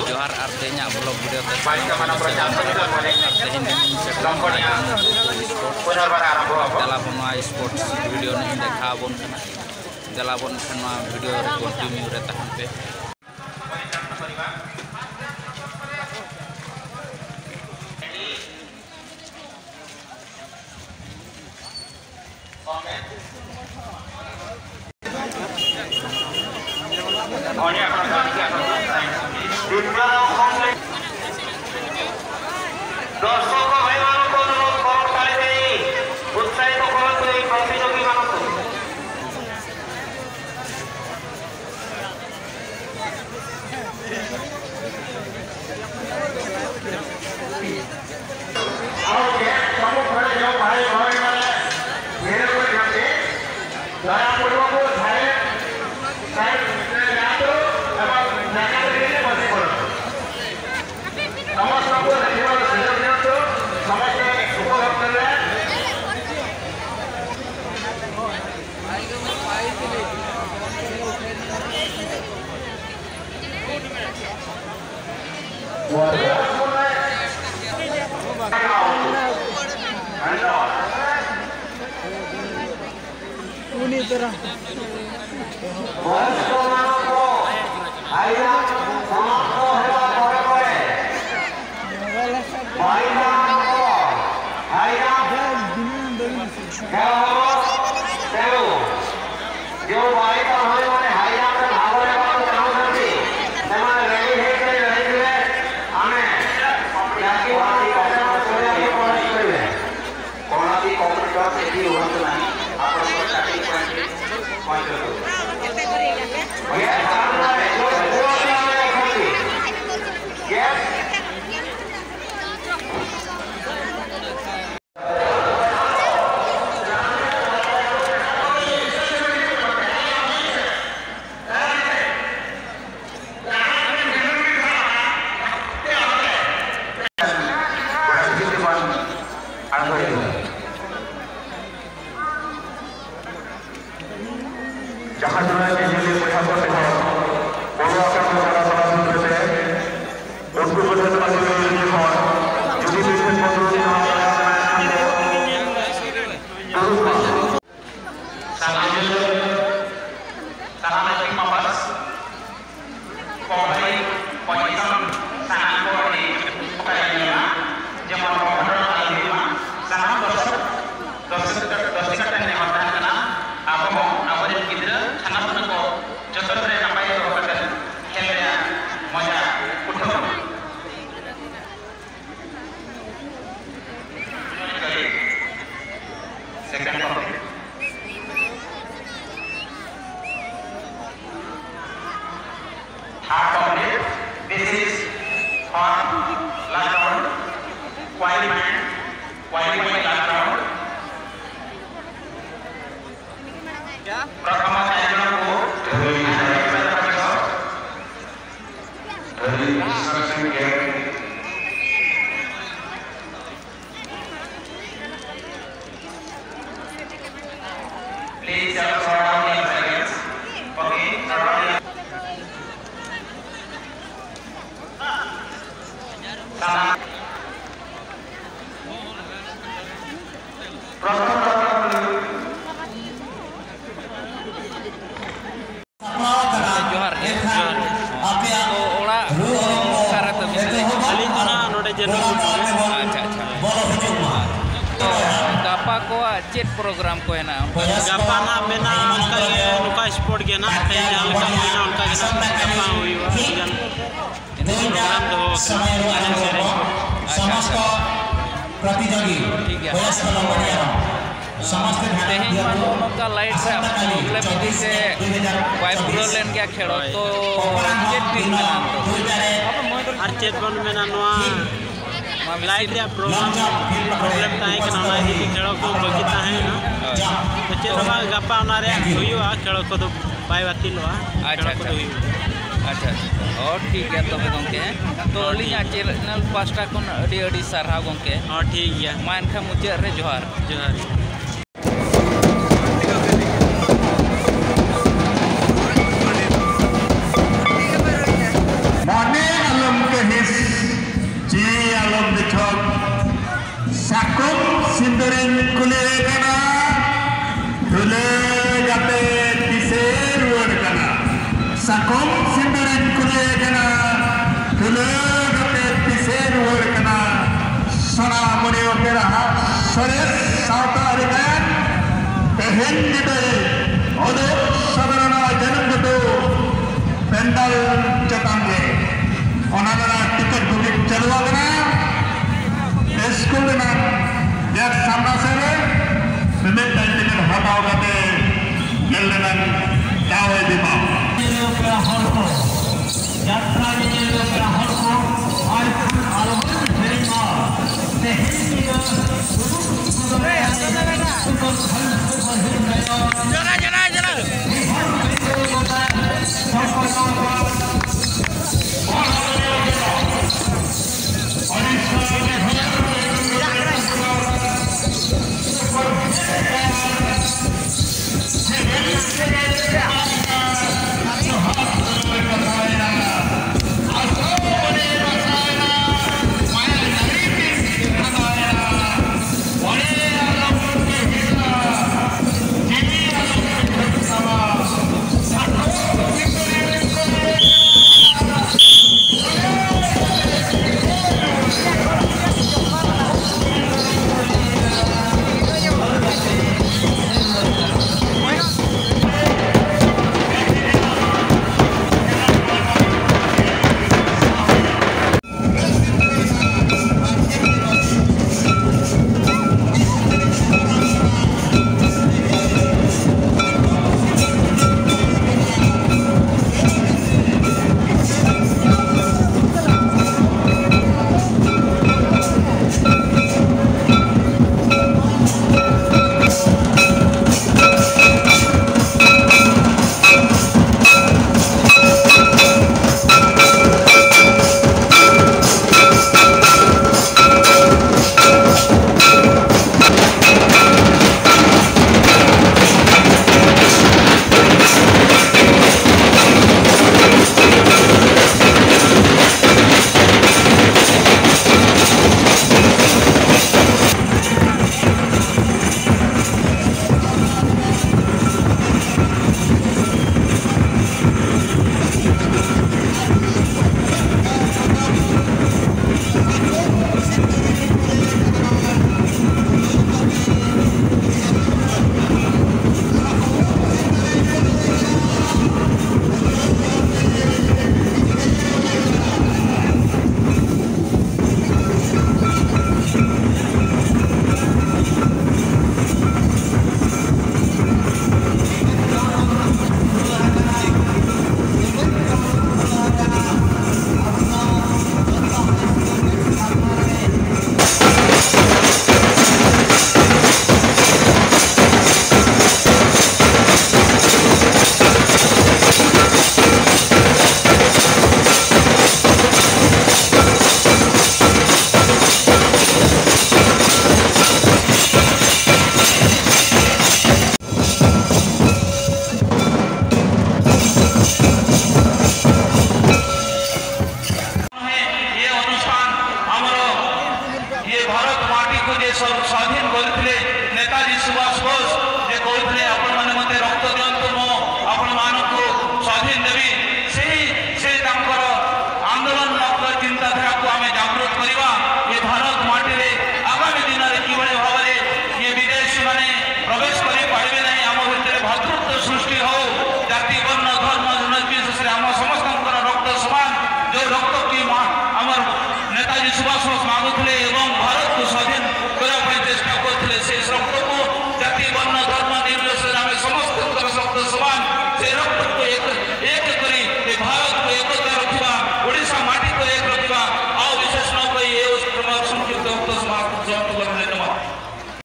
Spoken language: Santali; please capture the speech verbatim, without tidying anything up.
ᱡᱚᱦᱟᱨ ᱟᱨ ᱛᱮᱦᱮᱧᱟᱜ vlog video ᱛᱮ ᱥᱟᱱᱟᱢ ᱠᱚ ᱥᱟᱹᱜᱩᱱ ᱫᱟᱨᱟᱢ᱾ ᱟᱨ ᱛᱮᱦᱮᱧ ᱫᱚ ᱤᱧ ᱥᱮᱴᱮᱨ ᱟᱠᱟᱱᱟ ᱥᱯᱳᱨᱴᱥ᱾ ᱫᱮᱞᱟ ᱵᱚᱱ ᱱᱚᱣᱟ ᱥᱯᱳᱨᱴᱥ ᱵᱷᱤᱰᱤᱭᱳ ᱤᱧ ᱫᱮᱠᱷᱟᱣ ᱟᱵᱚᱱ ᱠᱟᱱᱟ᱾ ᱫᱮᱞᱟ ᱵᱚᱱ ᱮᱱᱠᱷᱟᱱ ᱱᱚᱣᱟ ᱵᱷᱤᱰᱤᱭᱳ ᱨᱮ ᱠᱚᱱᱴᱤᱱᱤᱭᱩ ᱨᱮ ᱛᱟᱦᱮᱱ ᱯᱮ᱾ ଦର୍ଶକ ଭାଇମାନଙ୍କୁ ଅନୁରୋଧ, କମ୍ ତାଳି ଦେଇ ଉତ୍ସାହିତ କରନ୍ତୁ ଏହି ପ୍ରତିଯୋଗୀମାନଙ୍କୁ। ଆଉ ଯେ ସବୁ ଘରେ ଯେଉଁ ଭାଇ ଭଉଣୀମାନେ ଭିଡ଼ କରିଛନ୍ତି, ଦୟାପୂର୍ବକ ସାଇଡ୍, ସାଇଡ୍ ଯାଆନ୍ତୁ ଏବଂ ଜାଗା ଧରିକି ବସି ପଡ଼ନ୍ତୁ। ସମସ୍ତଙ୍କୁ ଦେଖିବାର ସୁଯୋଗ ଦିଅନ୍ତୁ, ସମସ୍ତେ ଉପଭୋଗ କରିବେ। ଉନି ତୋର। ବୟସ୍କମାନଙ୍କ ହାଇଜମ୍ପ ସମାପ୍ତ ହେବା ପରେ ପରେ ବାଳିକାମାନଙ୍କ ହାଇଜମ୍ପ ଖେଳ ହେବ। ତେଣୁ ଯେଉଁ ବାଳିକା ଭାଇମାନେ ହାଇଜମ୍ପରେ ଭାଗ ନେବାକୁ ଚାହୁଁଛନ୍ତି, ସେମାନେ ରେଡି ହେଇକରି ରହିଥିବେ। ଆମେ ଜାତି ଭାଷା କରିବା ପାଇଁ ପ୍ରୟାସ କରିବେ। କୌଣସି କମ୍ପିଟିଟର ସେଠି ରୁହନ୍ତୁ ନାହିଁ, ଆପଣଙ୍କ ଷ୍ଟାର୍ଟିଂ ପଏଣ୍ଟରେ ପହଞ୍ଚନ୍ତୁ। ଏ ସାମ୍ନାରେ ଯେଉଁ ପୁଅ ପିଲା ᱯᱚᱡᱤᱥᱚᱱ ᱥᱟᱱᱟᱢ ᱠᱚ ᱟᱹᱰᱤ ᱚᱠᱟᱨᱮ ᱧᱮᱞᱚᱜᱼᱟ, ᱡᱮᱢᱚᱱ ᱚᱜᱷᱚᱴᱚᱱ ᱟᱞᱚ ᱦᱩᱭᱩᱜ ᱢᱟ᱾ ᱥᱟᱱᱟᱢ ᱫᱚᱨᱥᱚᱠ ᱫᱚᱨᱥᱚᱠ ᱫᱚᱨᱥᱚᱠ ᱴᱷᱮᱱ ᱱᱮᱦᱚᱨ ᱛᱟᱦᱮᱱ ᱠᱟᱱᱟ, ᱟᱵᱚ ᱦᱚᱸ ᱟᱵᱚᱨᱮᱱ ᱜᱤᱫᱽᱨᱟᱹ ᱥᱟᱱᱟᱢ ᱠᱚ ᱡᱚᱛᱚᱱ ᱨᱮ ᱱᱟᱯᱟᱭ ᱫᱚᱦᱚ ᱠᱟᱛᱮ ᱠᱷᱮᱞ ᱨᱮᱭᱟᱜ ᱢᱚᱡᱟ ᱩᱴᱷᱟᱹᱣ᱾ Second complete. Third complete. This is for last round. Qualifying. Qualifying last round. ପ୍ରଥମ ଚାରି ଜଣଙ୍କୁ ଧରି Please, uh, surround your seconds. Okay, surround your ᱡᱚᱦᱟᱨ ᱜᱮ᱾ ᱡᱚᱦᱟᱨ ᱜᱮ᱾ ᱛᱚ, ᱚᱲᱟᱜ ᱚᱠᱟᱨᱮ ᱛᱟᱹᱵᱤᱱ ᱞᱟᱹᱭ ᱠᱮᱫᱟ? ᱟᱹᱞᱤᱧ ᱫᱚ ᱱᱟᱦᱟᱜ ᱱᱚᱰᱮ ᱡᱮᱱᱚ ᱟᱪᱪᱷᱟ, ᱟᱪᱪᱷᱟ᱾ ᱛᱚ, ᱜᱟᱯᱟ ᱠᱚᱣᱟᱜ ᱪᱮᱫ ᱯᱨᱳᱜᱨᱟᱢ ᱠᱚ ᱦᱮᱱᱟᱜᱼᱟ? ᱜᱟᱯᱟ ᱱᱟᱦᱟᱜ ᱢᱮᱱᱟᱜᱼᱟ ᱚᱱᱠᱟ ᱜᱮ, ᱱᱚᱝᱠᱟ ᱥᱯᱳᱨᱴ ᱜᱮ ᱱᱟᱦᱟᱜ, ᱛᱮᱦᱮᱧ ᱡᱟᱦᱟᱸ ᱞᱮᱠᱟ ᱦᱩᱭᱱᱟ ᱚᱱᱠᱟ ᱜᱮ ᱱᱟᱦᱟᱜ ᱜᱟᱯᱟ ᱦᱚᱸ ᱦᱩᱭᱩᱜᱼᱟ ᱟᱹᱰᱤ ᱜᱟᱱ᱾ ᱯᱨᱳᱜᱨᱟᱢ ᱫᱚᱦᱚ ᱟᱠᱟᱱᱟ, ᱮᱱᱮᱡ ᱥᱮᱨᱮᱧ ᱠᱚ᱾ ᱟᱪᱪᱷᱟ, ᱟᱪᱪᱷᱟ᱾ ᱴᱷᱤᱠ ᱜᱮᱭᱟ᱾ ᱛᱮᱦᱮᱧ ᱢᱟ ᱱᱚᱜᱼᱚ ᱱᱚᱝᱠᱟ ᱞᱟᱭᱤᱴ ᱨᱮᱭᱟᱜ ᱯᱨᱚᱵᱞᱮᱢ ᱠᱷᱟᱹᱛᱤᱨ ᱛᱮ ᱵᱟᱭ ᱯᱩᱨᱟᱹᱣ ᱞᱮᱱ ᱜᱮᱭᱟ ᱠᱷᱮᱞᱳᱰ᱾ ᱦᱳᱭ᱾ ᱛᱚ ᱪᱮᱫ ᱵᱤᱱ ᱢᱮᱱᱟ ᱱᱤᱛᱚᱜ? ᱟᱨ ᱪᱮᱫ ᱵᱚᱱ ᱢᱮᱱᱟ, ᱱᱚᱣᱟ ᱢᱟ ᱵᱮᱥᱤ ᱞᱟᱭᱤᱴ ᱨᱮᱭᱟᱜ ᱯᱨᱚᱵᱞᱮᱢ, ᱯᱨᱚᱵᱞᱮᱢ ᱛᱟᱦᱮᱸ ᱠᱟᱱᱟ, ᱚᱱᱟ ᱤᱫᱤ ᱛᱮ ᱠᱷᱮᱞᱳᱰ ᱠᱚ ᱵᱟᱹᱜᱤ ᱛᱟᱦᱮᱸ ᱠᱟᱱᱟ᱾ ᱦᱳᱭ᱾ ᱛᱚ ᱪᱮᱫ ᱦᱚᱸ ᱵᱟᱝ, ᱜᱟᱯᱟ ᱚᱱᱟ ᱨᱮᱭᱟᱜ ᱦᱩᱭᱩᱜᱼᱟ, ᱠᱷᱮᱞᱳᱰ ᱠᱚᱫᱚ ᱵᱟᱭ ᱵᱟᱹᱛᱤᱞᱚᱜᱼᱟ, ᱟᱪᱪᱷᱟ, ᱠᱷᱮᱞᱳᱰ ᱠᱚᱫᱚ ᱟᱪᱪᱷᱟ᱾ ᱦᱩᱭᱩᱜᱼᱟ᱾ ᱟᱪᱪᱷᱟ, ᱟᱪᱪᱷᱟ᱾ ᱚ, ᱴᱷᱤᱠ ᱜᱮᱭᱟ ᱛᱚᱵᱮ ᱜᱚᱢᱠᱮ᱾ ᱛᱚ ᱟᱹᱞᱤᱧᱟᱜ ᱪᱮᱱᱮᱞ ᱯᱟᱥᱴᱟ ᱠᱷᱚᱱ ᱟᱹᱰᱤ ᱟᱹᱰᱤ ᱥᱟᱨᱦᱟᱣ ᱜᱚᱢᱠᱮ᱾ ᱦᱚᱸ, ᱴᱷᱤᱠ ᱜᱮᱭᱟ᱾ ᱢᱟ ᱮᱱᱠᱷᱟᱱ ᱢᱩᱪᱟᱹᱫ ᱨᱮ ᱡᱚᱦᱟᱨ᱾ ᱡᱚᱦᱟᱨ᱾ ᱢᱚᱱᱮ ᱟᱞᱚᱢ ᱠᱟᱹᱦᱤᱥ, ᱡᱤᱣᱤ ᱟᱞᱚᱢ ᱵᱤᱪᱷᱚᱠ, ᱥᱟᱠᱚᱢ ᱥᱤᱸᱫᱩᱨᱤᱧ ᱠᱩᱞᱮ ᱠᱟᱱᱟ, ᱫᱷᱩᱞᱟᱹ ᱜᱟᱛᱮ ᱛᱤᱥᱮ ᱨᱩᱣᱟᱹᱲ ᱠᱟᱱᱟ᱾ ᱥᱟᱠᱚᱢ ᱥᱤᱸᱫᱩᱨᱤᱧ ᱠᱩᱞᱮ ᱠᱟᱱᱟ᱾ ᱚᱰᱚᱠ ᱥᱟᱫᱷᱟᱨᱚᱱ ᱡᱟᱹᱱᱩᱢ ᱜᱷᱩᱴᱩ ᱯᱮᱱᱰᱟᱞ ᱪᱮᱛᱟᱱ ᱨᱮ ᱚᱱᱟ ᱨᱮᱱᱟᱜ ᱴᱤᱠᱤᱴ ᱵᱩᱠᱤᱝ ᱪᱟᱹᱞᱩ ᱟᱠᱟᱱᱟ᱾ ᱥᱠᱩᱞ ᱨᱮᱱᱟᱜ ᱜᱮᱴ ᱥᱟᱢᱱᱟ ᱥᱮᱫ ᱨᱮ ᱢᱤᱢᱤᱫᱴᱟᱝ ᱴᱤᱠᱤᱴ ᱦᱟᱛᱟᱣ ᱠᱟᱛᱮ ᱧᱮᱞ ᱨᱮᱱᱟᱜ ᱫᱟᱣ ᱮ ᱮᱢᱟ᱾ ᱯᱮᱲᱟ ᱦᱚᱲ ᱠᱚ, ᱡᱟᱛᱨᱟ ᱧᱮᱧᱮᱞ ᱯᱮᱲᱟ ᱦᱚᱲ ᱠᱚ, ᱟᱨ ᱠᱷᱟᱱ ᱟᱞᱚᱵᱚᱱ ᱦᱤᱲᱤᱧ ᱢᱟ᱾ ᱛᱮᱦᱮᱧ ᱧᱤᱫᱟᱹ ᱩᱫᱩᱜ ᱥᱚᱫᱚᱨ ᱥᱩᱯᱟᱨ ᱯᱷᱟᱭᱤᱱ ᱥᱩᱯᱟᱨ ᱦᱤᱴ ᱜᱟᱭᱟᱱ ᱡᱟᱞᱟ, ᱡᱟᱞᱟ, ᱡᱟᱞᱟ᱾ ᱵᱤᱦᱟᱨ ᱵᱤᱫᱽᱫᱟᱹ ᱜᱚᱴᱟ ᱥᱚᱢᱯᱚᱨᱱᱚ ᱥᱮᱵᱟ ᱥᱚᱝᱥᱛᱷᱟ ᱢᱟᱫᱚ ᱠᱷᱟᱹᱞᱤ ᱮᱵᱚᱝ